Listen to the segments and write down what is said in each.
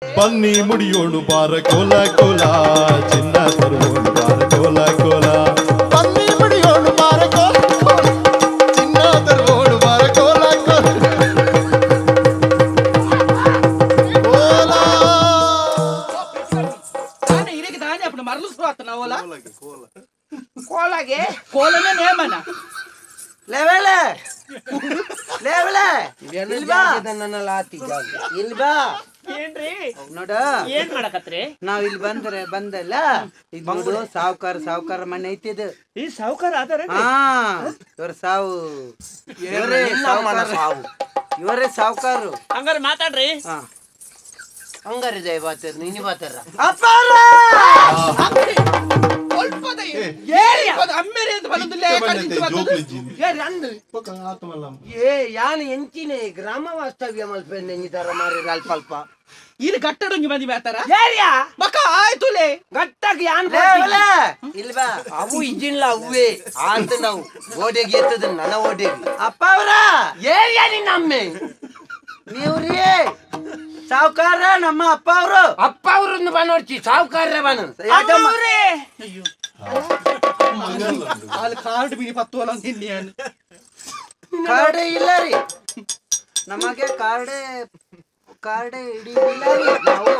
ಬನ್ನಿ ಮುಡಿಯೋಣು ಬಾರ ಕೋಲ ಕೋಲ ಚಿನ್ನ ತರುವೋಣು ಬಾರ ಕೋಲ ಕೋಲ ಬನ್ನಿ ಮುಡಿಯೋಣು ಬಾರ ಕೋಲ ಕೋಲ ಚಿನ್ನ ತರುವೋಣು ಬಾರ ಕೋಲ ಕೋಲ ಕೋಲ. ಇರಿಗೆ ದಾನಿ ಅప్పుడు ಮರಲು ಸುರುವಾತನ ಓಲ ಕೋಲಾಗೆ ಕೋಲನೇ ನೇಮನ ಲೇವೆಲೆ ಲೇವೆಲೆ ಇಲ್ವಾ ಇಲ್ವಾ ಏನ್ರಿ ನೋಡ ಏನ್ ಮಾಡಕತ್ರಿ? ನಾವ್ ಇಲ್ಲಿ ಬಂದ್ರೆ ಬಂದಲ್ಲ ಇದು ನೋಡು ಸಾವ್ಕಾರ ಸಾವ್ಕಾರ ಮನೆ ಐತಿ ಇದು. ಈ ಸಾವ್ಕಾರ ಆದಾರ? ಹಾ ಇವ್ರ ಸಾವು ಇವರೇ ಸಾವು ಇವರೇ ಸಾವ್ಕಾರು. ಹಂಗಾರೆ ಮಾತಾಡ್ರಿ. ಹಂಗಾರೆ ಜಯ ಬಾತಾರ ನೀನು ಬಾತಾರ ಅಪ್ಪಾರ ಏ ಯಾನ್ ಎಂಚಿನೆ ಗ್ರಾಮ ವಾಸ್ತವ್ಯ ಮಲ್ಪೆನ್ ಎಂಜಿದಾರ ಮಾರಿ ಅಲ್ಪ ಅಲ್ಪ ಇಲ್ಲಿ ಗಟ್ಟಡೊಂಜಿ ಮಂದಿ ಮಾತಾರ ಏರಿಯಾ ಮಕ್ಕ ಆಯ್ತುಲೆ ಗಟ್ಟಗ್ ಯಾನ್ ಲೇವೆಲೆ ಇಲ್ವಾ ಅವು ಇಜಿಲ್ಲ ಅವೇ ಆತ ನಾವು ಓಡೆಗೆ ಎತ್ತದ ನನ್ನ ಓಡೆಗೆ ಅಪ್ಪ ಅವ್ರ ಏರಿಯಾ ನಿನ್ನ ಅಮ್ಮೆ ನೀವ್ರಿ ಸಾವ್ಕಾರ ನಮ್ಮ ಅಪ್ಪ ಅವರು ಅಪ್ಪ ಅವ್ರನ್ನ ಬನ್ನೋಡ್ಚಿ ಸಾವ್ಕಾರ ಬನ್ ಅಲ್ಲಿ ಕಾರ್ಡ್ ಬಿಡಿ ಪತ್ತು ಅಲ್ಲ ನಿನ್ನೆ ಕಾರ್ಡ್ ಇಲ್ಲ ರೀ ನಮಗೆ ಕಾರ್ಡ್ ಕಾರ್ಡ್ ಹಿಡಿಯಿಲ್ಲ ರೀ ನಾವು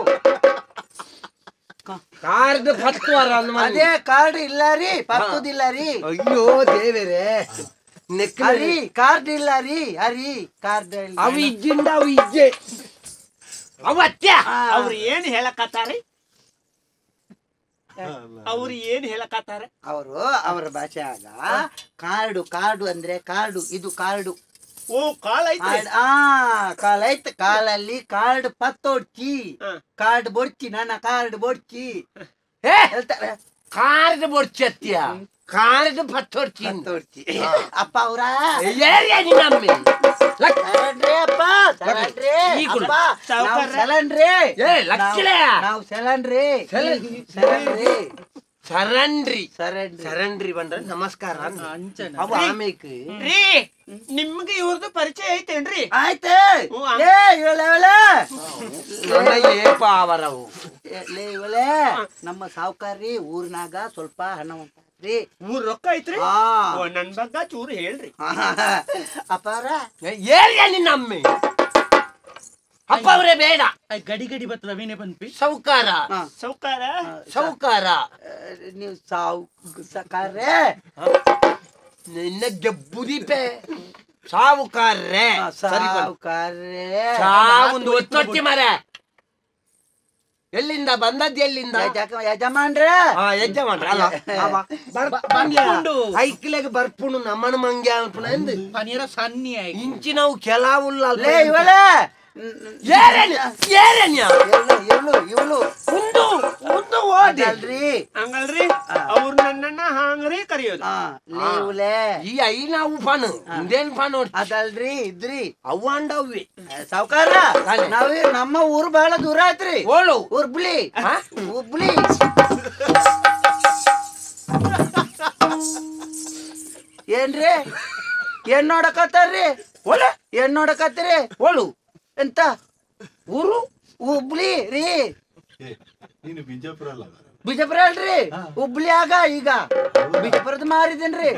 ಕಾರ್ಡ್ ಪತ್ತು ವಾರ ಅದೇ ಕಾರ್ಡ್ ಇಲ್ಲ ರೀ ಪತ್ತುದಿಲ್ಲ ರೀ. ಅಯ್ಯೋ ದೇವರೇ ಹರಿ ಕಾರ್ಡ್ ಇಲ್ಲ ರೀ ಹರಿ ಕಾರ್ಡ್ ಇಲ್ಲ. ಅವು ಇಜ್ಜಿಂದ ಅವು ಇಜ್ಜೆ ಅವು ಅತ್ಯ ಅವ್ರು ಏನ್ ಹೇಳಕತ್ತಾರಿ? ಅವ್ರು ಏನ್ ಹೇಳಕತ್ತಾರ? ಅವರು ಅವರ ಭಾಷೆ ಆಗ ಕಾರ್ಡು ಕಾರ್ಡು ಅಂದ್ರೆ ಕಾರ್ಡು ಇದು ಕಾರ್ಡು. ಓ ಕಾಲ್ ಐತ್ರಿ. ಆ ಕಾಲ್ ಐತ್ ಕಾಲಲ್ಲಿ ಕಾರ್ಡ್ ಪತ್ತೊಡ್ಚಿ ಕಾರ್ಡ್ ಬೊಡ್ಚಿ ನನ್ನ ಕಾರ್ಡ್ ಬೊಡ್ಚಿ ಹೇಳ್ತಾರೆ. ಕಾರ್ಡ್ ಬೊಡ್ಚಿ ಅತ್ಯ ಕಾರ್ಡ್ ಪತ್ತೊಡ್ಚಿ ಪತ್ತೊಡ್ಚಿ ಅಪ್ಪ ಅವ್ರ ಏರಿಯಾ ನಿನ್ನ ಅಮ್ಮೆ ಸಲನ್ರಿ ಅಪ್ಪ ಸಲನ್ರಿ ಅಪ್ಪ ನಾವು ಸಲನ್ರಿ ಏ ಲಕ್ಷ್ಮೀ ನಾವು ಸಲನ್ರಿ ಸಲನ್ರಿ ಸರಣ್ರಿ ಸರಣ್ರಿ ಸರಣ್ರಿ ಬಂದ್ರೆ ನಮಸ್ಕಾರ ಅವ ಆಮೇಕ್ ರೀ ನಿಮ್ಗೆ ಇವ್ರದ್ದು ಪರಿಚಯ ಐತೇನ್ರಿ? ಆಯ್ತು ಲೇ ಇವಳೆ ಏಪ ಅವರವು ಲೇ ಇವಳೆ ನಮ್ಮ ಸಾವ್ಕಾರ್ರಿ ಊರ್ನಾಗ ಸ್ವಲ್ಪ ಹಣವಂತ ರೀ. ಊರ್ ರೊಕ್ಕ ಐತ್ರಿ? ನನ್ ಬಗ್ಗೆ ಚೂರು ಹೇಳ್ರಿ ಅಪ್ಪಾರ. ಏರಿಯಾ ನಿನ್ನ ಅಮ್ಮೆ ಅಪ್ಪ ಅವರೇ ಬೇಡ. ಗಡಿ ಗಡಿ ಬರ್ತದ ವೀಣೆ ಬಂದ್ಪಿ ಸಾವ್ಕಾರ ಸಾವ್ಕಾರ ಸಾವ್ಕಾರ ನೀವು ಸಾವ್ಕಾರ್ರೆ ನಿನ್ನ ಜಬ್ಬುದೀಪೆ ಸಾವುಕಾರ್ರೆ ಸಾವುಕಾರ್ರೆ ಸಾವೊಂದು ಒತ್ತೊಟ್ಟಿ ಮರ ಎಲ್ಲಿಂದ ಬಂದದ್ದು ಎಲ್ಲಿಂದ? ಯಜಮಾನ್ರೆ ಯಜಮಾನ್ರ ಅಲ್ಲ ಐಕ್ಲೆಗ್ ಬರ್ಪುಣು ನಮ್ಮನ ಮಂಗ್ಯ ಅನ್ಪುಣ ಎಂದು ಪನೀರ ಸನ್ನಿ ಇಂಚಿ ನಾವು ಕೆಲವುಲ್ಲ ಇವಳೆ ಹಂಗಲ್ರಿ ಅವ್ರ ನನ್ನನ್ನ ಹಾಂಗ್ರಿ ಕರೆಯೋದು. ಈ I ನಾವು ಫಾನ್ ಇಂದೇನ್ ಫಾನ್ ಅದಲ್ರಿ ಇದ್ರಿ ಅವು ಅಂಡವ್ವಿ ಸಾವ್ಕಾರ. ನಾವ್ ನಮ್ಮ ಊರು ಬಹಳ ದೂರ ಆಯ್ತ್ರಿ. ಓಳು ಹುಬ್ಳಿ ಹುಬ್ಳಿ ಏನ್ರಿ ಏನ್ ನೋಡಕತ್ತಾರ್ರಿ? ಓಲೆ ಏನ್ ನೋಡಕತ್ತೀರಿ? ಓಳು ಎಂತ ಊರು ಹುಬ್ಳಿ ರೀ. ನೀನು ಬಿಜಾಪುರ ಅಲ್ಲ? ಬಿಜಾಪುರ ಅಲ್ರಿ ಹುಬ್ಳಿ ಆಗ ಈಗ ಬಿಜಾಪುರದ ಮಾರಿದೇನ್ರಿ.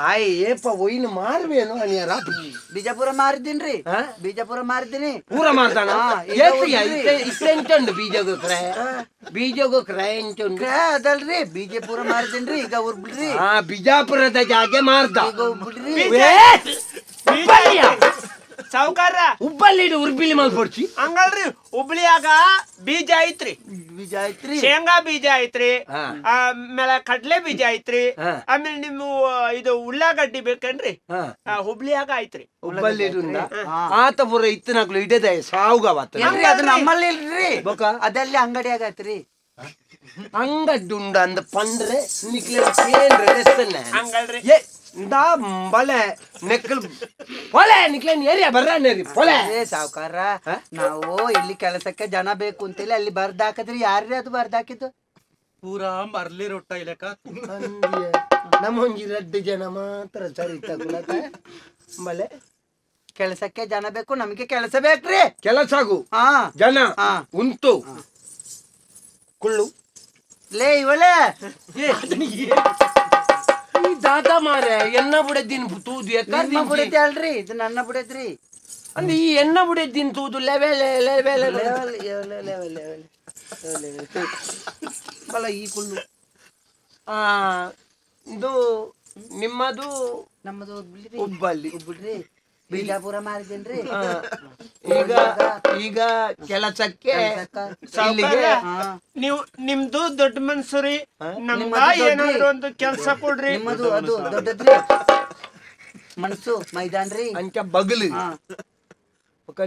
ಆಯ್ ಏಪ ಒಯ್ನ ಮಾರ್ವೇನು ಅನಿಯರ ಬಿಜಾಪುರ ಮಾರಿದ್ದೀನ್ರಿ. ಬಿಜಾಪುರ ಮಾರಿದ್ದೀನಿ. ಊರ ಮಾರ್ತಾನ ಇಷ್ಟೆಂಟುಂಡು ಬೀಜಗು ಕ್ರಯ ಬೀಜಗು ಕ್ರಯ ಎಂಟುಂಡು ಅದಲ್ರಿ ಬಿಜಾಪುರ ಮಾರಿದ್ದೀನ್ರಿ ಈಗ ಹುಬ್ಳಿ. ಹಾ ಬಿಜಾಪುರದ ಜಾಗೆ ಮಾರ್ದ ಈಗ ಹುಬ್ಳಿ. ಸಾವ್ಕಾರ ಹುಬ್ಬಳ್ಳಿ ಉರ್ಬಿಲಿ ಮಲ್ಪೊಡ್ಚಿ ಹಂಗಲ್ರಿ ಹುಬ್ಳಿಯಾಗ ಬೀಜ ಐತ್ರಿ. ಬೀಜ ಐತ್ರಿ, ಶೇಂಗಾ ಬೀಜ ಐತ್ರಿ, ಆಮೇಲೆ ಕಡ್ಲೆ ಬೀಜ ಐತ್ರಿ, ಆಮೇಲೆ ನಿಮ್ಮ ಇದು ಉಳ್ಳಾಗಡ್ಡಿ ಬೇಕೇನ್ರಿ ಹುಬ್ಳಿಯಾಗ ಐತ್ರಿ. ಹುಬ್ಬಳ್ಳಿ ಆತ ಪೂರ ಇತ್ತನಾಗ್ಲು ಇಡದೆ ಸಾವುಗವತ್ತ ಅದು ನಮ್ಮಲ್ಲಿ ಇಲ್ರಿ, ಅದೆಲ್ಲ ಅಂಗಡಿಯಾಗ ಐತ್ರಿ. ಅಂಗಡ್ಡುಂಡ ಅಂದ ಪಂಡ್ರೆ ಹಂಗಲ್ರಿ ಇಂದಾ ಬಲೆ ನೆಕ್ಕಲ್ ಪೊಲೆ ನಿಕ್ಲೇನ್ ಏರಿಯಾ ಬರ್ರಾನೇರಿ ಪೊಲೆ. ಸಾವ್ಕಾರ ನಾವು ಇಲ್ಲಿ ಕೆಲಸಕ್ಕೆ ಜನ ಬೇಕು ಅಂತೇಳಿ ಅಲ್ಲಿ ಬರ್ದ್ ಹಾಕಿದ್ರಿ. ಯಾರ್ರಿ ಅದು ಬರ್ದ್ ಹಾಕಿದ್ದು? ಪೂರಾ ಮರ್ಲಿ ರೊಟ್ಟ ಇಲಕ ನಮ್ಮ ಒಂಜಿ ರಡ್ಡು ಜನ ಮಾತ್ರ ಸರಿ ತಗುಲತ ಬಲೆ. ಕೆಲಸಕ್ಕೆ ಜನ ಬೇಕು, ನಮಗೆ ಕೆಲಸ ಬೇಕ್ರಿ. ಕೆಲಸಗು ಜನ ಉಂಟು. ಕುಳ್ಳು ಲೇ ಇವಳೆ ಈ ದಾದ ಮಾರೆ ಎನ್ನ ಬುಡದಿನ್ ತೂದು ನಿಮ್ಮ ಬುಡತಿ ಅಲ್ರಿ, ಇದು ನನ್ನ ಬುಡದ್ರಿ. ಅಂದ್ರೆ ಈ ಎನ್ನ ಬುಡದಿನ್ ತೂದು level level level level level ಬಲ ಈ ಕುಳ್ಳು. ಇದು ನಿಮ್ಮದು ನಮ್ಮದು ಹುಬ್ಬಳ್ಳಿ. ಹುಬ್ಬಳ್ಳಿ ಬಿಜಾಪುರ ಮಾರಿದೇನ್ರಿ. ಈಗ ಈಗ ಕೆಲಸಕ್ಕೆ ನೀವು ನಿಮ್ದು ದೊಡ್ಡ ಮನ್ಸು ರೀ, ನಮ್ಗ ಏನಾದ್ರು ಒಂದು ಕೆಲಸ ಕೊಡ್ರಿ. ನಿಮ್ಮದು ಅದು ದೊಡ್ಡದ್ರಿ ಮನಸ್ಸು ಮೈದಾನ್ರಿ ಅಂಚ ಬಗಲು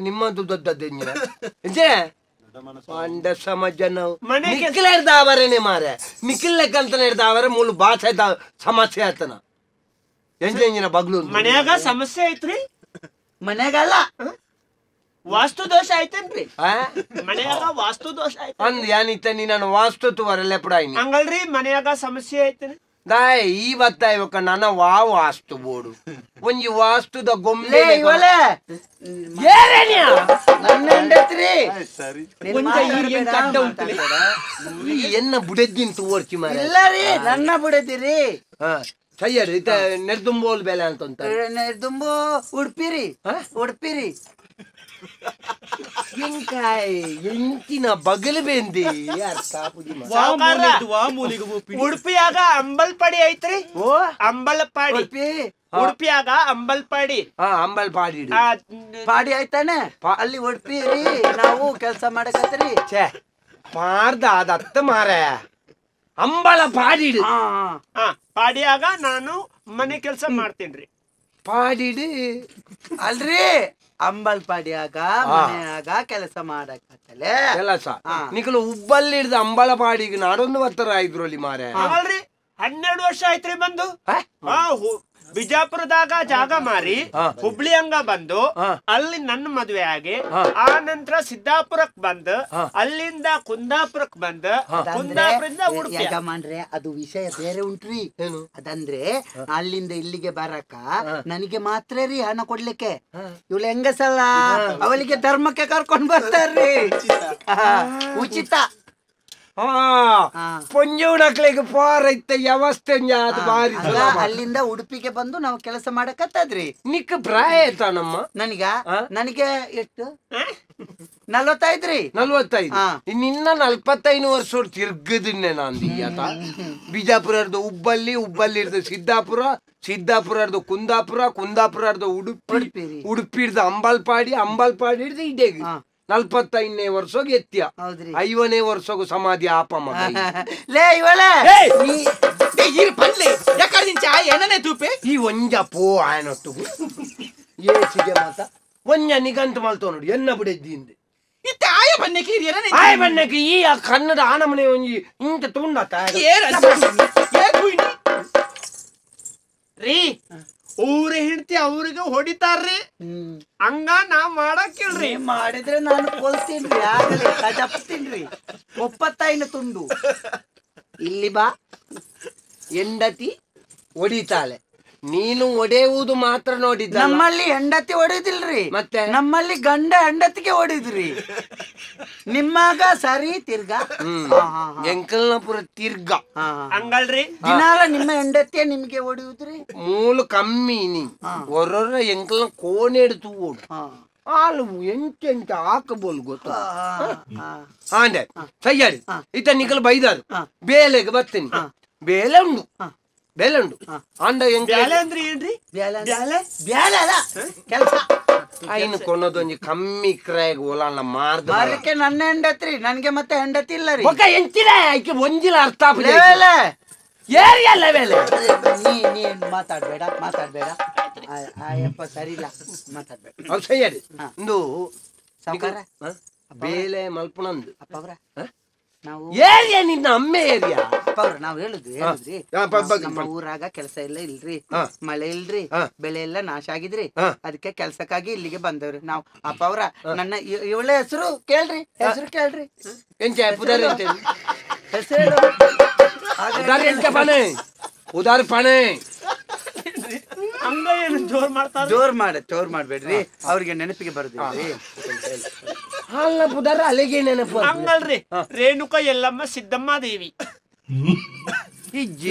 ನಿಮ್ಮದು ದೊಡ್ಡದ್ದು ಅಂಡ ಸಮಾಜ ನಿಖಿಲ ಹಿಡ್ದಾವರೇನೆ ಮಾರೆ, ನಿಖಿಲ್ ಲೆಕ್ಕಂತ ಹಿಡ್ದಾವರೆ ಮೂಲ ಭಾಷೆ ಸಮಸ್ಯೆ ಆತನ ಎಂಜಿನ ಬಗ್ಲು. ಮನ್ಯಾಗ ಸಮಸ್ಯೆ ಐತ್ರಿ? ಮನ್ಯಾಗಲ್ಲ, ವಾಸ್ತು ದೋಷ ಐತೇನ್ರಿ ಮನ್ಯಾಗ? ವಾಸ್ತು ದೋಷ ಐತ ಅಂದ್ ಏನಿತ್ತ ನೀ ನಾನು ವಾಸ್ತು ತುವರಲ್ಲ ಪುಡಾಯಿನಿ ಹಂಗಲ್ರಿ. ಮನ್ಯಾಗ ಸಮಸ್ಯೆ ಐತ್ರಿ ದಾಯ್ ಈ ಬತ್ತ ಇವಾಗ ನನ್ನ ವಾ ವಾಸ್ತು ಬೋಡು ಒಂಜಿ ವಾಸ್ತುದ ಗೊಂಬೆ ಎನ್ನ ಬುಡೆದ್ದಿನ್ ತೋರ್ಚಿ ಮಾರ. ಇಲ್ಲ ರೀ, ನನ್ನ ಬುಡೆದಿರಿ. ಸಯ್ಯರಿ ನೆರ್ದುಂಬೋಲ್ ಬೆಲೆ ಅಂತ ನೆರ್ದುಂಬು ಉಡುಪಿರಿ ಉಡುಪಿರಿ. ಎಂಕಾಯ್ ಎಂಚಿನ ಬಗಲು ಬೆಂದಿ ಉಡುಪಿಯಾಗ ಅಂಬಲ್ಪಾಡಿ ಐತ್ರಿ. ಅಂಬಲ್ಪಾಡಿ ಉಡುಪಿಯಾಗ ಅಂಬಲ್ಪಾಡಿ. ಅಂಬಲ್ಪಾಡಿ ಪಾಡಿ ಆಯ್ತಾನೆ ಅಲ್ಲಿ ಉಡುಪಿ ರೀ. ನಾವು ಕೆಲಸ ಮಾಡಕತ್ರಿ. ಛೇ ಪಾರ್ದ ಅದತ್ತ ಮಾರ ಅಂಬಲ ಪಾಡಿ. ಪಾಡಿಯಾಗ ನಾನು ಮನೆ ಕೆಲಸ ಮಾಡ್ತೇನ್ರಿ. ಪಾಡಿಡಿ ಅಲ್ರಿ, ಅಂಬಲ್ಪಾಡಿಯಾಗ ಮನೆಯಾಗ ಕೆಲಸ ಮಾಡಕತ್ತಲೆ ಕೆಲಸ. ನಿಕಲು ಹುಬ್ಬಳ್ಳಿ ಹಿಡ್ದು ಅಂಬಲಪಾಡಿಗೆ ನಾಡೊಂದು ಬರ್ತಾರ ಇದ್ರು ಅಲ್ಲಿ ಮಾರೆ. ಅಲ್ರಿ 12 ವರ್ಷ ಆಯ್ತ್ರಿ ಬಂದು. ಬಿಜಾಪುರದಾಗ ಜಾಗ ಮಾರಿ ಹುಬ್ಳಿ ಹಂಗ ಬಂದು ಅಲ್ಲಿ ನನ್ನ ಮದ್ವೆ ಆಗಿ, ಆ ನಂತರ ಸಿದ್ದಾಪುರಕ್ ಬಂದು, ಅಲ್ಲಿಂದ ಕುಂದಾಪುರಕ್ ಬಂದು, ಕುಂದಾಪುರದಿಂದ ಉಡುಪಿ. ಯಜಮಾನ್ರೆ ಅದು ವಿಷಯ ಬೇರೆ ಉಂಟ್ರಿ. ಅದಂದ್ರೆ ಅಲ್ಲಿಂದ ಇಲ್ಲಿಗೆ ಬರಕ ನನಗೆ ಮಾತ್ರ ರೀ ಹಣ ಕೊಡ್ಲಿಕ್ಕೆ. ಇವಳು ಹೆಂಗಸಲ್ಲ, ಅವಳಿಗೆ ಧರ್ಮಕ್ಕೆ ಕರ್ಕೊಂಡ್ ಬರ್ತಾರ್ರಿ ಉಚಿತ. ಪೊಂಜೋಡಕ್ಲಿಗೆ ಪಾರ ಇತ್ತ ವ್ಯವಸ್ಥೆ ಅಲ್ಲಿಂದ ಉಡುಪಿಗೆ ಬಂದು ನಾವು ಕೆಲಸ ಮಾಡಕತ್ತದ್ರಿ. ನಿಕ್ ಪ್ರಾಯ ಆಯ್ತಾ ನಮ್ಮ? ನನಗ ನನಗೆ ಎಷ್ಟು 45 ರೀ. 45. ನಿನ್ನ 45 ವರ್ಷ ತಿರ್ಗದಿನ್ನೆ ನಾನು ಆತ. ಬಿಜಾಪುರ ಹುಬ್ಬಳ್ಳಿ, ಹುಬ್ಬಳ್ಳಿ ಹಿಡ್ದು ಸಿದ್ದಾಪುರ, ಸಿದ್ದಾಪುರ ಹಿಡ್ದು ಕುಂದಾಪುರ, ಕುಂದಾಪುರ ಹಿಡ್ದು ಉಡುಪಿ, ಉಡುಪಿ ಹಿಡ್ದು ಅಂಬಲ್ಪಾಡಿ, ಅಂಬಲ್ಪಾಡಿ ಹಿಡ್ದು ಇಡೇಗಿ 45ನೇ ವರ್ಷೋಗಿ ಎತ್ತಿಯ 50ನೇ ವರ್ಷಗೂ ಸಮಾಧಿ ಆಪ ಮಗ. ಲೇ ಇವಳೆ ಈ ಒಂಜ ಪೋ ಆಯನೊಟ್ಟುಗು ಏಸಿಗೆ ಮಾತ ಒಂಜ ನಿಗಂತ ಮಲ್ತೋ ನೋಡಿ ಎನ್ನ ಬಿಡೆದ್ದಿ ಹಿಂದೆ ಆಯ ಬನ್ನಕ್ಕೆ ಈ ಕನ್ನಡ ಆನಮನೆ ಒಂಜಿ ಇಂತ ತುಂಡಾತ ರೀ. ಅವ್ರ ಹೆಂಡತಿ ಅವ್ರಿಗೆ ಹೊಡಿತಾರ್ರಿ. ಹಂಗ ನಾ ಮಾಡಕ್ಕಿಲ್ರಿ. ಮಾಡಿದ್ರೆ ನಾನು ಕೊಲ್ತೀನ್ರಿ, ಆಗಲೇ ಕಜಪ್ತೀನ್ರಿ. 35 ತುಂಡು ಇಲ್ಲಿ ಬಾ. ಹೆಂಡತಿ ಹೊಡಿತಾಳೆ, ನೀನು ಒಡೆಯುವುದು ಮಾತ್ರ ನೋಡಿದ್ದ. ನಮ್ಮಲ್ಲಿ ಹೆಂಡತಿ ಹೊಡೆದಿಲ್ರಿ, ಮತ್ತೆ ನಮ್ಮಲ್ಲಿ ಗಂಡ ಹೆಂಡತಿಗೆ ಹೊಡಿದ್ರಿ. ನಿಮ್ಮಾಗ ಸರಿ ತಿರ್ಗಾ ಎಂಕಲ್ನಪುರ ತಿರ್ಗಾ ಹಂಗಲ್ರಿ. ದಿನಾಲ ನಿಮ್ಮ ಹೆಂಡತಿಯ ನಿಮ್ಗೆ ಹೊಡೆಯುದ್ರಿ? ಮೂಲ ಕಮ್ಮಿ ನೀ ಹೊರೊರ ಎಂಕಲ್ನ ಕೋಣೆ ಹಿಡಿದು ಓಡು ಹಾಲು ಎಂಟೆಂಟ ಹಾಕಬೋದು ಗೊತ್ತ. ಹಾಂಡೆ ಸಯ್ಯಾರಿ ಇತ್ತ ನಿಕಲ್ ಬೈದಾರು ಬೇಲೆಗೆ ಬರ್ತೀನಿ. ಬೇಲೆ ಉಂಡು ಬೇಲೆ ಉಂಡು ಅಂಡ ಬ್ಯಾಲೆ ಅಂದ್ರೆ ಏನ್ರಿ? ಬ್ಯಾಲೆ ಬ್ಯಾಲೆ ಅಲ್ಲ ಕೆಲಸ. ಐನು ಕೊನದೊಂಜಿ ಕಮ್ಮಿ ಕ್ರಯಗ್ ಓಲಾನ ಮಾರ್ದ ಮಾರಕ್ಕೆ ನನ್ನ ಹೆಂಡತ್ರಿ, ನನಗೆ ಮತ್ತೆ ಹೆಂಡತಿ ಇಲ್ಲ ರೀ. ಒಕ್ಕ ಎಂಚಿನ ಐಕೆ ಒಂಜಿಲ ಅರ್ಥ ಆಪುಜಿ. Area level. ನೀ ನೀ ಮಾತಾಡಬೇಡ ಮಾತಾಡಬೇಡ. ಆಯಪ್ಪ ಸರಿ ಇಲ್ಲ ಮಾತಾಡಬೇಡ. ಅವ್ ಸಯ್ಯಾರಿ ಇಂದು ಸಾವುಕಾರ ಬೇಲೆ ಮಲ್ಪುಣಂದು ಅಪ್ಪವ್ರ ನಾವು ಏರಿಯಾ ನಿನ್ನ ಅಮ್ಮೆ ಏರಿಯಾ ಅಪ್ಪವ್ರ ನಾವು ಹೇಳುದು ಹೇಳುದ್ರಿ ನಮ್ಮ ಊರಾಗ ಕೆಲಸ ಇಲ್ಲ ಇಲ್ರಿ, ಮಳೆ ಇಲ್ರಿ, ಬೆಳೆ ಎಲ್ಲ ನಾಶ ಆಗಿದ್ರಿ, ಅದಕ್ಕೆ ಕೆಲ್ಸಕ್ಕಾಗಿ ಇಲ್ಲಿಗೆ ಬಂದವ್ರಿ ನಾವು. ಅಪ್ಪವ್ರ ನನ್ನ ಇವಳ ಹೆಸರು ಕೇಳ್ರಿ, ಹೆಸರು ಕೇಳ್ರಿ. ಹೆಸರು ಉದಾರ ಪಾಣೆ ಉದಾರ ಪಾಣೆ ಹಂಗ ಏನು ಜೋರ್ ಮಾಡ್ತಾರ? ಜೋರ್ ಮಾಡ, ಜೋರ್ ಮಾಡ್ಬೇಡ್ರಿ, ಅವ್ರಿಗೆ ನೆನಪಿಗೆ ಬರುದಿಲ್ರಿ. ಅಲ್ಲ ಪುದರ ಅಲ್ಲಿಗೆ ನೆನಪು ಹಂಗಲ್ರಿ. ರೇಣುಕಾ ಯಲ್ಲಮ್ಮ ಸಿದ್ದಮ್ಮ ದೇವಿ.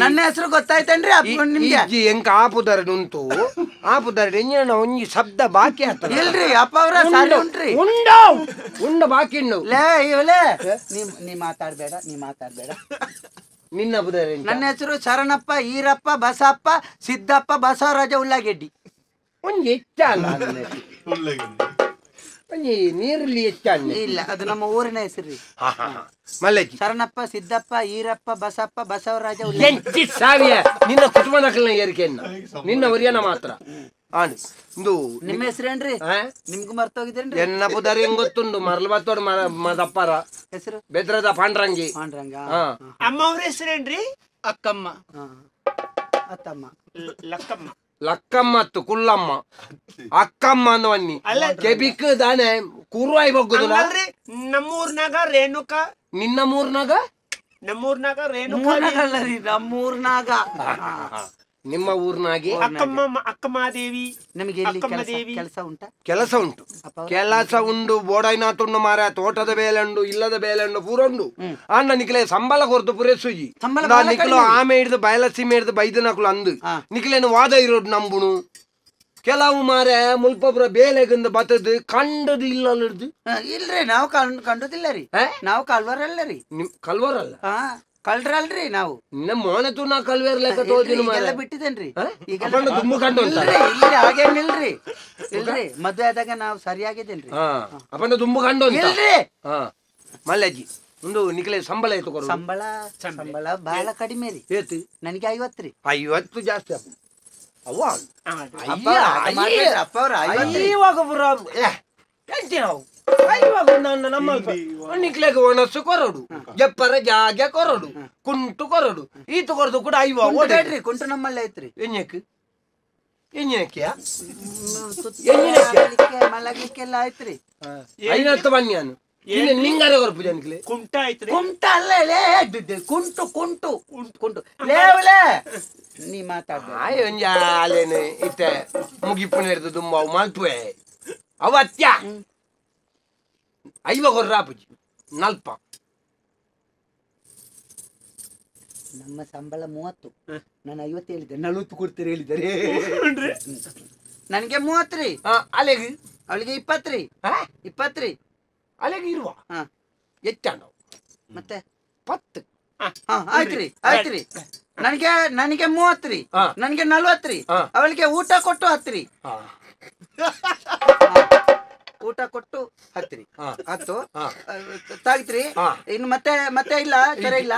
ನನ್ನ ಹೆಸರು ಗೊತ್ತಾಯ್ತೇನ್ರಿ ನಿಮ್ಗೆ? ಇಜ್ಜಿ ಎಂಕ ಆ ಪುದರ್ ಉಂಟು, ಆ ಪುದರ್ ಎಂಜಿನ ಒಂಜಿ ಶಬ್ದ ಬಾಕಿ ಆತ ಇಲ್ರಿ ಅಪ್ಪ ಅವ್ರ ಸಾರಿ ಉಂಟ್ರಿ. ಉಂಡು ಉಂಡು ಬಾಕಿ ಉಂಡು. ಲೇ ಇವಲೇ ನೀ ಮಾತಾಡ್ಬೇಡ, ನೀ ಮಾತಾಡ್ಬೇಡ. ನಿನ್ನ ಪುದರ್? ನನ್ನ ಹೆಸರು ಶರಣಪ್ಪ ಈರಪ್ಪ ಬಸಪ್ಪ ಸಿದ್ದಪ್ಪ ಬಸವರಾಜ ಉಳ್ಳಾಗೆಡ್ಡಿ. ಒಂಜಿ ಹೆಚ್ಚಲ್ಲ, ಒಂಜಿ ನೀರುಳ್ಳಿ ಹೆಚ್ಚ ಇಲ್ಲ, ಅದು ನಮ್ಮ ಊರಿನ ಹೆಸರು. ಮಲ್ಲಜ್ಜಿ ಶರಣಪ್ಪ ಸಿದ್ದಪ್ಪ ಈರಪ್ಪ ಬಸಪ್ಪ ಬಸವರಾಜ ಎಂಚಿ ಸಾವಿಯ ನಿನ್ನ ಕುಟುಂಬದ ಏರಿಕೆಯನ್ನ ನಿನ್ನ ಒರಿಯನ ಮಾತ್ರ. ಆನು ಇಂದು ನಿಮ್ಮ ಹೆಸರೇನ್ರಿ? ನಿಮ್ಗೂ ಮರ್ತೋಗಿದ್ದೇನ್ರಿ? ಎನ್ನ ಪುದರ್ ಹೆಂಗ್ ಗೊತ್ತುಂಡು? ಮರಳು ಬತ್ತೋಡು ಮದಪ್ಪರ ಹೆಸರು ಬೆದ್ರದ ಪಾಂಡ್ರಂಗಿ. ಪಾಂಡ್ರಂಗ. ಅಮ್ಮ ಅವ್ರ ಹೆಸರೇನ್ರಿ? ಅಕ್ಕಮ್ಮ. ಅತ್ತಮ್ಮ. ಲಕ್ಕಮ್ಮ. ಲಕ್ಕಮ್ಮ ಅತ್ತು ಕುಲ್ಲಮ್ಮ ಅಕ್ಕಮ್ಮ ಅನ್ನುವನ್ನಿ ಕೆಬಿಕ್ ದಾನೆ ಕುರುವಾಯಿ ಬಗ್ಗುದು. ನಮ್ಮೂರ್ನಾಗ ರೇಣುಕಾ. ನಿನ್ನ ಮೂರ್ನಾಗ? ನಮ್ಮೂರ್ನಾಗ ರೇಣುಕಾ ಅಲ್ಲರಿ, ನಮ್ಮೂರ್ನಾಗ. ನಿಮ್ಮ ಊರ್ನಾಗೆ ಅಕ್ಕಮ್ಮ ಅಕ್ಕಮಾದೇವಿ. ನಮಗೆ ಕೆಲಸ ಉಂಟಾ? ಕೆಲಸ ಉಂಟು, ಕೆಲಸ ಉಂಡು. ಬೋಡೈನಾತುಂಡು ಮಾರ, ತೋಟದ ಬೇಲಂಡು, ಇಲ್ಲದ ಬೇಲಂಡು ಪೂರ ಉಂಡು. ಅಣ್ಣ ನಿಕ್ಲೆ ಸಂಬಳ ಕೊರ್ತು ಪುರೆ ಸುಜಿ ನಿಕ್ಲು ಆಮೆ ಹಿಡ್ದು ಬಯಲಸೀಮೆ ಹಿಡ್ದು ಬೈದನಕ್ಲು ಅಂದು ನಿಕ್ಲೇನು ವಾದ ಇರೋದು ನಂಬುನು. ಕೆಲವು ಮಾರೆ ಮುಲ್ಪಪುರ ಬೇಲೆಗಂದು ಬತ್ತದು ಕಂಡದು ಇಲ್ಲ ಇಲ್ರಿ. ನಾವು ಕಂಡುದಿಲ್ಲ ರೀ, ನಾವು ಕಲ್ವರಲ್ಲ ರೀ. ನಿಮ್ ಕಲ್ವರಲ್ಲ? ಕಳ್ರಲ್ರಿ ನಾವು. ನಮ್ಮ ಮೋನೆ ನಾ ಕಲ್ವೇರ್ ಲೆಕ್ಕ ತೋದಿನ ಈಗೆಲ್ಲ ಬಿಟ್ಟಿದೇನ್ರಿ. ಈಗೆಲ್ಲ ತುಂಬ ಕಂಡು ಇಲ್ರಿ, ಇಲ್ರಿ ಹಾಗೇನಿಲ್ರಿ, ಇಲ್ರಿ. ಮದ್ವೆ ಆದಾಗ ನಾವು ಸರಿಯಾಗಿದ್ದೇನ್ರಿ. ಅಪ್ಪನ ತುಂಬ ಕಂಡು ಇಲ್ರಿ. ಮಲ್ಲಜ್ಜಿ ಒಂದು ನಿಕ್ಲೆ ಸಂಬಳ ಆಯ್ತು ಕೊಡು. ಸಂಬಳ ಸಂಬಳ ಬಹಳ ಕಡಿಮೆ ರೀ. ಏತು? ನನಗೆ 50 ರೀ. 50 ಜಾಸ್ತಿ ಅಪ್ಪ. ಅವ್ವ ಅಪ್ಪ ಅವ್ರ ಇವಾಗ ನಾವು ಇವಾಗ ನಮ್ಮ ನಿಕ್ಲೆಗೆ ಒಣಸು ಕೊರಡು, ಜಪ್ಪರ ಜಾಗೆ ಕೊರಡು, ಕುಂಟು ಕೊರಡು, ಈತು ಕೊರದು ಕೂಡ ಐವ ಓಡಾಡ್ರಿ. ಕುಂಟು ನಮ್ಮಲ್ಲೇ ಐತ್ರಿ. ಎಂಜಕ್ಕೆ ಎಂಜಿನಕ್ಕಿಯ ಮಲಗ್ಲಿಕ್ಕೆಲ್ಲ ಆಯ್ತ್ರಿ. ಐನತ್ತು ಬನ್ನಿ ನಾನು ನಿಂಗಾರೆ ಕೊರಪು ಜನಕ್ಲೆ. ಕುಂಟ ಐತ್ರಿ? ಕುಂಟ ಅಲ್ಲ, ಕುಂಟು ಕುಂಟು ಕುಂಟು. ಲೇವಲೇ ನೀ ಮಾತಾಡ. ಒಂಜಿ ಅಲ್ಲೇನೆ ಇತ್ತೆ ಮುಗಿಪ್ಪು ಹಿಡಿದು ತುಂಬ ಅವು ಮಲ್ಪುವೆ ಅವ ಅತ್ಯ ಐವ ಕೊರ್ರಾಪುಜಿ ನಲ್ಪ. ನಮ್ಮ ಸಂಬಳ 30, ನಾನು 50 ಹೇಳಿದ್ದೆ, 40 ಕೊಡ್ತೀರಿ ಹೇಳಿದ್ದಾರೆ. ನನಗೆ 30 ರೀ. ಅಲೆಗೆ ಅವಳಿಗೆ 20 ರೀ. 20 ರೀ ಅಲೆಗೆ ಇರುವ ಹೆಚ್ಚ ಮತ್ತೆ 10. ಆಯ್ತ್ರಿ ಆಯ್ತ್ರಿ. ನನಗೆ ನನಗೆ 30 ರೀ, ನನಗೆ 40 ರೀ. ಅವಳಿಗೆ ಊಟ ಕೊಟ್ಟು 10 ರೀ. ಊಟ ಕೊಟ್ಟು 10 ರೀ, 10 ತಾಗಿತ್ರಿ. ಇನ್ನು ಮತ್ತೆ ಮತ್ತೆ ಇಲ್ಲ ಸರಿ ಇಲ್ಲ.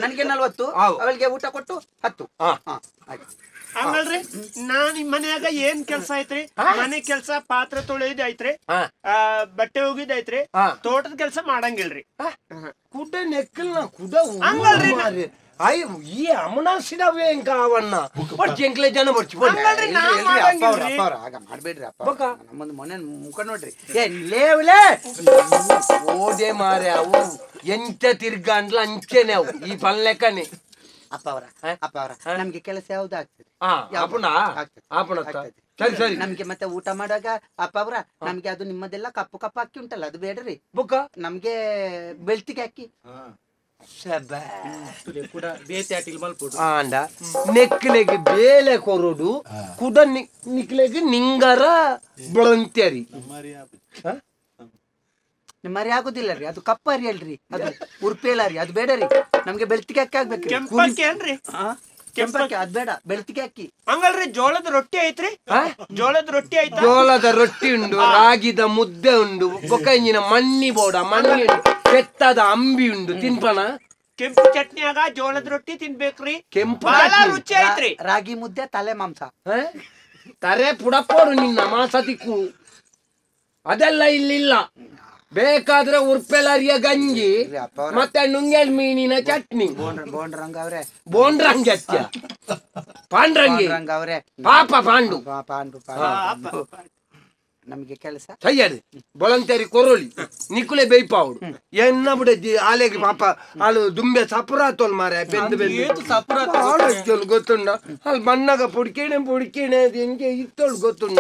ನನಗೆ 40, ಅವಳಿಗೆ ಊಟ ಕೊಟ್ಟು 10. ಹಂಗಲ್ರಿ. ನಾನ್ ನಿಮ್ ಮನ್ಯಾಗ ಏನ್ ಕೆಲ್ಸ ಐತ್ರಿ? ಮನೆ ಕೆಲ್ಸ ಪಾತ್ರೆ ತೊಳೆಯೋದ್ ಐತ್ರಿ, ಬಟ್ಟೆ ಒಗಿದ್ ಐತ್ರಿ, ತೋಟದ ಕೆಲ್ಸ ಮಾಡಂಗಿಲ್ರಿ. ಕುಡ ನೆಕ್ಕಲ್ನ ಕುಡ ಹಂಗಲ್ರಿ. ಅಯ್ಯ ಈ ಅಮನಾಸಿದವೇ ಇಂಕ ಅವನ್ನ ಬಡ್ಚಿ ಎಂಕ್ಲೆ ಜನ ಬಡ್ಚಿ. ಆಗ ಮಾಡ್ಬೇಡ್ರಿ ಅಪ್ಪ, ನಮ್ಮೊಂದು ಮೊನೆ ಮುಖ ನೋಡ್ರಿ. ಏ ಲೇವ್ಲೇ ಓದೆ ಮಾರೆ, ಅವು ಎಂತ ತಿರ್ಗಂಡ್ಲ ಅಂಚೆನೆ ಅವು ಈ ಪಲ್ಲೆಕ್ಕನೆ. ಅಪ್ಪ ಅವರ ಅಪ್ಪ ಅವರ ನಮ್ಗೆ ಕೆಲಸ ಯಾವ್ದು ಆಗ್ತದೆ? ಸರಿ ಸರಿ. ನಮ್ಗೆ ಮತ್ತೆ ಊಟ ಮಾಡುವಾಗ ಅಪ್ಪ ಅವರ ನಮ್ಗೆ ಅದು ನಿಮ್ಮದೆಲ್ಲ ಕಪ್ಪು ಕಪ್ಪು ಅಕ್ಕಿ ಉಂಟಲ್ಲ ಅದು ಬೇಡ್ರಿ. ಬುಕ್ಕ ನಮ್ಗೆ ಬೆಳ್ತಿಗೆ ಅಕ್ಕಿ. ಆಂಡ ನೆಕ್ಲೆಗೆ ಬೇಲೆ ಕೊರಡು ಕುಡ ನಿಕ್ಲೆಗೆ ನಿಂಗರ ಬಳಂತ್ಯರಿ. ಮರಿ ಆಗುದಿಲ್ಲ ರೀ, ಅದು ಕಪ್ಪ ಅರಿ ಅಲ್ರಿ, ಅದು ಉರ್ಪೇಲ ರೀ, ಅದು ಬೇಡ ರೀ. ನಮ್ಗೆ ಬೆಳ್ತಿಗೆ ಅಕ್ಕಿ ಆಗ್ಬೇಕ್ರಿ. ಕೆಂಪಕ್ಕಿ ಏನ್ರಿ? ಕೆಂಪಕ್ಕಿ ಅದ್ ಬೇಡ, ಬೆಳ್ತಿಗೆ ಅಕ್ಕಿ. ಹಂಗಲ್ರಿ ಜೋಳದ ರೊಟ್ಟಿ ಐತ್ರಿ? ಜೋಳದ ರೊಟ್ಟಿ ಐತಾ? ಜೋಳದ ರೊಟ್ಟಿ ಉಂಡು, ರಾಗಿದ ಮುದ್ದೆ ಉಂಡು, ಬೊಕ್ಕಂಜಿನ ಮಣ್ಣಿ ಬೋಡ ಮಣ್ಣಿ ಉಂಡು, ಪೆತ್ತದ ಅಂಬಿ ಉಂಡು. ತಿನ್ಪಣ ಕೆಂಪು ಚಟ್ನಿಯಾಗ ಜೋಳದ ರೊಟ್ಟಿ ತಿನ್ಬೇಕ್ರಿ, ಕೆಂಪು ರುಚಿ ಐತ್ರಿ. ರಾಗಿ ಮುದ್ದೆ ತಲೆ ಮಾಂಸ ತರೆ ಪುಡಪೋಡು ನಿನ್ನ ಮಾಂಸ ತಿಕ್ಕು ಅದೆಲ್ಲ ಇಲ್ಲಿಲ್ಲ. ಬೇಕಾದ್ರೆ ಉರ್ಪೆಲರಿಯ ಗಂಜಿ ಮತ್ತೆ ನುಂಗಲ್ ಮೀನಿನ ಚಟ್ನಿ. ಬೋಂಡ್ರಂಗ ಅವ್ರೆ, ಬೋಂಡ್ರಂಗಿ ಅತ್ಯ ಪಾಂಡ್ರಂಗಿ ಪಾಪ ಪಾಂಡು ಪಾಂಡು. ನಮಗೆ ಕೆಲಸ ಸಯ್ಯದು ಬೊಳಂತೇರಿ ಕೊರೋಲಿ ನಿಕುಲೆ ಬೇಯ್ಪಾವುಡು ಎನ್ನ ಬಿಡಜ್ಜಿ ಆಲೆಗೆ ಪಾಪ ಆಳು ದುಂಬೆ ಸಪುರಾತೋಲ್ ಮಾರೆ ಬೆಂದು ಬೆಂದು ಆಳಜ್ಜೋಲು ಗೊತ್ತುಂಡ ಅಲ್ಲಿ ಮಣ್ಣಾಗ ಪೊಡಿಕೇಣೆ ಪೊಡಿಕೇಣೆ ಅದು ಎಂಗೆ ಇತ್ತೋಳು ಗೊತ್ತುಂಡ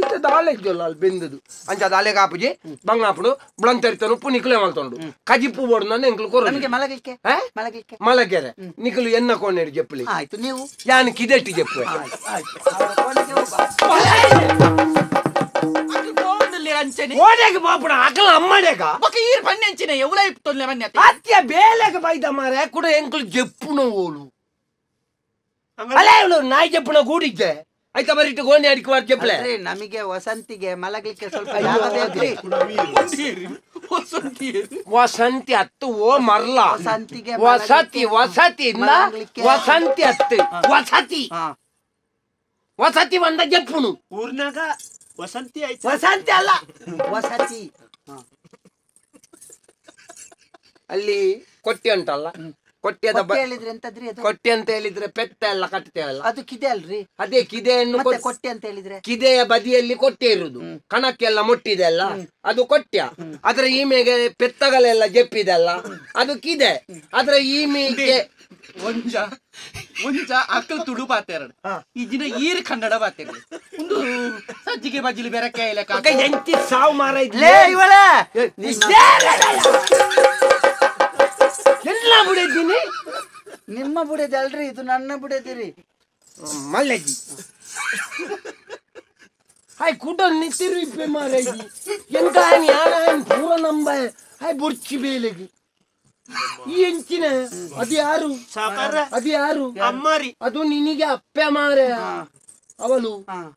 ಇತ್ತದ ಆಲೆಜ್ಜೋಲು ಅಲ್ಲಿ ಬೆಂದದು ಅಂಚ ಅದು ಆಲೆಗೆ ಆಪುಜಿ ಬಂಗಾಪುಡು ಬೊಳಂತೇರಿ ಉಪ್ಪು ನಿಕುಲೆ ಮಲ್ತೊಂಡು ಕಜಿಪ್ಪು ಬೋಡು ನನ್ನ ಎಂಕ್ಲು ಕೊರೋಲಿ ನಮಗೆ ಮಲಗಲಿಕ್ಕೆ ಮಲಗಲಿಕ್ಕೆ ಮಲಗೆರೆ ನಿಕುಲು ಎನ್ನ ಕೋಣೆಡು ಜಪ್ಪಲಿ ಆಯ್ತು ನೀವು ಯಾನ್ ಕಿದೆಟ್ಟಿ ಜಪ್ಪು ಓಡೆಗೆ ಬಾಪುಡ ಅಕಲ ಅಮ್ಮಡೆಗ ಬೊಕ ಈರ್ ಬನ್ನಿ ಅಂಚಿನ ಎವ್ಲ ಇಪ್ತೊಲ್ಲೆ ಬನ್ನಿ ಅತ್ತೆ ಅತ್ಯ ಬೇಲೆಗೆ ಬೈದ ಮಾರೆ ಕುಡ ಎಂಕುಲು ಜಪ್ಪುನ ಓಲು ಅಲೇ ಇವಳು ನಾಯಿ ಜಪ್ಪುನ ಗೂಡಿದ್ದೆ ಆಯ್ತಾ ಬರಿಟ್ಟು ಗೋಣಿ ಅಡಿಕೆ ವಾರ ಜಪ್ಪಲೆ ಅಲ್ರಿ ನಮಗೆ ವಸಂತಿಗೆ ಮಲಗಲಿಕ್ಕೆ ಸ್ವಲ್ಪ ಜಾಗ ಬೇಕ್ರಿ. ವಸಂತಿ ಅತ್ತು ಓ ಮರ್ಲ ವಸಂತಿಗೆ ವಸತಿ ವಸತಿ ಮಲಗಲಿಕ್ಕೆ ವಸಂತಿ ಅತ್ತು ವಸತಿ ವಸತಿ ಬಂದ ಜಪ್ಪುನು ಊರ್ನಾಗ ವಸಂತಿ ಆಯ್ತು ವಸಂತಿ ಅಲ್ಲ ವಸತಿ ಅಲ್ಲಿ ಕೊಟ್ಟಿ ಉಂಟಲ್ಲ ಕೊಟ್ಟಿಯದ ಕೊಟ್ಟೆ ಹೇಳಿದ್ರೆ ಎಂತದ್ರಿ ಅದು? ಕೊಟ್ಟಿ ಅಂತ ಹೇಳಿದ್ರೆ ಪೆತ್ತ ಎಲ್ಲ ಕಟ್ತೇವಲ್ಲ ಅದು ಕಿದೆ ಅಲ್ರಿ ಅದೇ ಕಿದೆಯನ್ನು ಮತ್ತೆ ಕೊಟ್ಟೆ ಅಂತ ಹೇಳಿದ್ರೆ ಕಿದೆಯ ಬದಿಯಲ್ಲಿ ಕೊಟ್ಟೆ ಇರುದು ಕಣಕ್ಕೆಲ್ಲ ಮುಟ್ಟಿದೆ ಅಲ್ಲ ಅದು ಕೊಟ್ಯ ಅದರ ಈಮೆಗೆ ಪೆತ್ತಗಳೆಲ್ಲ ಜಪ್ಪಿದೆಲ್ಲ ಅದು ಕಿದೆ ಅದರ ಈಮೆಗೆ ಒಂಜ ಒಂಜ ಅಕ್ಕಲ್ ತುಳು ಬಾತೆರಡು ಈ ದಿನ ಈರ್ ಕನ್ನಡ ಬಾತೆರಡು ಒಂದು ಸಜ್ಜಿಗೆ ಬಜ್ಜಿಲಿ ಬೆರಕೆ ಇಲ್ಲ ಮಗ ಎಂತಿ ಸಾವು ಮಾರ ಲೇ ಇವಳೇ ಎಲ್ಲ ಬಿಡಿದ್ದೀನಿ ನಿಮ್ಮ ಬುಡದಿ ಅಲ್ರಿ ಇದು ನನ್ನ ಬುಡದಿರಿ ಮಲ್ಲಜ್ಜಿ ಹಾಯ್ ಕುಡ ನಿಂತಿರು ಇಪ್ಪೆ ಮಾರಾಜಿ ಎಂತ ಯಾರ ಪೂರ ನಂಬ ಹಾಯ್ ಬುರ್ಚಿ ಬೇಲೆಗೆ ಈ ಎಂಚಿನ ಅದು ಯಾರು ಸಾಕಾರ ಅದು ಯಾರು ಅಮ್ಮಾರಿ ಅದು ನಿನಗೆ ಅಪ್ಪೆ ಮಾರೆ ಅವಳು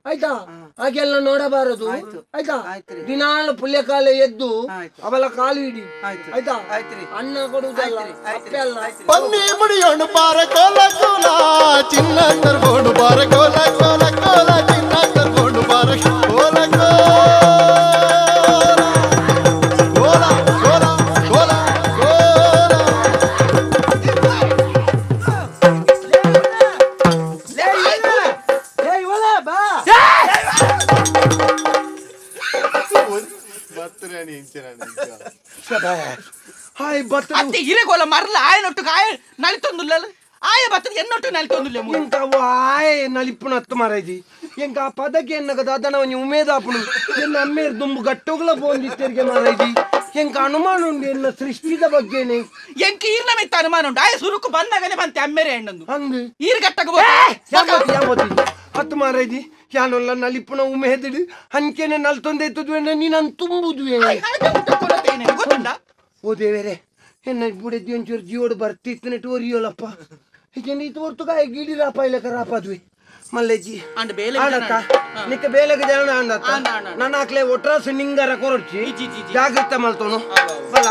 ಆಯ್ತಾ ಹಾಗೆಲ್ಲ ನೋಡಬಾರದು ಆಯ್ತಾ ದಿನಾಲು ಪುಲ್ಯಕಾಲ ಎದ್ದು ಅವಳ ಕಾಲು ಇಡಿ ಆಯ್ತಾ ಅನ್ನ ಕೊಡುವುದಲ್ಲ ಅಪ್ಪೆ ಅಲ್ಲ ಪನ್ನಿ ಮುಡಿಯೋಣ ಬಾರ ಕೋಲ ಕೋಲ ಚಿನ್ನ ತರ್ಬೋಣು ಬಾರ ಕೋಲ ಕೋಲ ಕೋಲ ಚಿನ್ನ ತರ್ಬೋಣು ಬಾರ ಕೋಲ ಕೋಲ ಕೋಲ ಕೋಲ ಕೋಲ ಲೇ ಇವಳೇ ಬಾ ಹಾಯ್ ಬತ್ತ ಅತ್ತೆ ಇರೆಗೋಲ ಮರ್ಲ ಆಯನೊಟ್ಟು ಆಯ ನಳಿತೊಂದುಲ್ಲ ಆಯ ಬತ್ತದ ಎನ್ನೊಟ್ಟು ನಳಿತೊಂದುಲ್ಲ ಎಂಕ ಆಯ್ ನಲಿಪ್ಪುನ ಅತ್ತು ಮಾರಾಜಿ ಎಂಕ ಆ ಪದಕ್ಕೆ ಎನ್ನಗದ ಅದನ ಒಂಜಿ ಉಮೇದಾಪುನು ಎನ್ನ ಅಮ್ಮೇರ್ ದುಂಬು ಗಟ್ಟೋಗ್ಲ ಪೋಂದಿತ್ತೆರ್ಗೆ ಮಾರಾಜಿ ಎಂಕ ಅನುಮಾನ ಉಂಡು ಎನ್ನ ಸೃಷ್ಟಿದ ಬಗ್ಗೆನೆ ಎಂಕ ಈರ್ನ ಮೆತ್ತ ಅನುಮಾನ ಉಂಟು ಆಯ ಸುರುಕು ಬಂದಾಗನೆ ಬಂತೆ ಅಮ್ಮೇರೆ ಹೆಣ್ಣಂದು ಅಂದು ಈರ್ ಗಟ್ಟಗ ಹತ್ತು ಮಾರಾಜಿ ಯಾನೊಲ್ಲ ನಲಿಪ್ಪುನ ಉಮೇದಿಡು ಅಂಕೆನೆ ನಲ್ತೊಂದೈತದು ಎನ್ನ ನೀನು ತುಂಬುದು ಗೊತ್ತುಂಡ ಓ ದೇವರೇ ಎನ್ನ ಬುಡೆದಿ ಒಂಚೂರು ಜೀವಡು ಬರ್ತಿತ್ತು ನೆಟ್ಟು ಒರಿಯೋಲಪ್ಪ ಈಗೇನು ಇದು ಹೊರ್ತುಗ ಗಿಡಿರಾಪ ಇಲ್ಲಕ ರಾಪದ್ವಿ ಮಲ್ಲೇಜಿ ಅಂಡ್ ಬೇಲೆ ಆಣತ್ತ ನಿಕ್ಕ ಬೇಲೆಗೆ ಜನ ಆಣತ್ತ ನನ್ನ ಆಕ್ಲೆ ಒಟ್ರಾಸು ನಿಂಗರ ಕೊರಡ್ಚಿ ಜಾಗ್ರತೆ ಮಲ್ತೋನು ಬಲ.